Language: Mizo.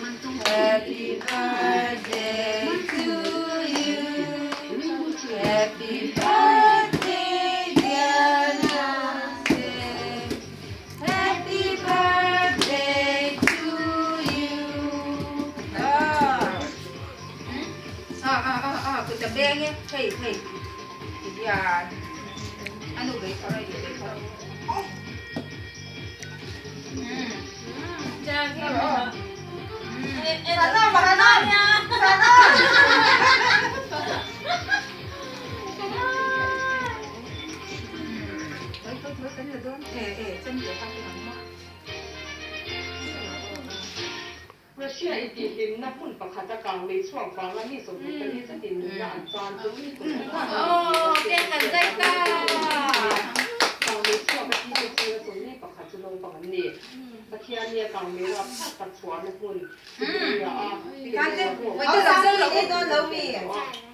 Happy birthday to you Happy birthday dear Joseph Happy birthday to you Ah ah ah ah kut a beng e hei hei tihian a nu bei thar a i bei thar Russia intihhlimna hmun pakhata kangmei chhuak vanga mi 24 zetin nunna an tan chu mi kum khat Kangmei chhuak a thi te zinga 41 chu naupang an ni. Pathian nia kangmei rap thlak tak chhuahna hmun Siberia a mi kum khat a.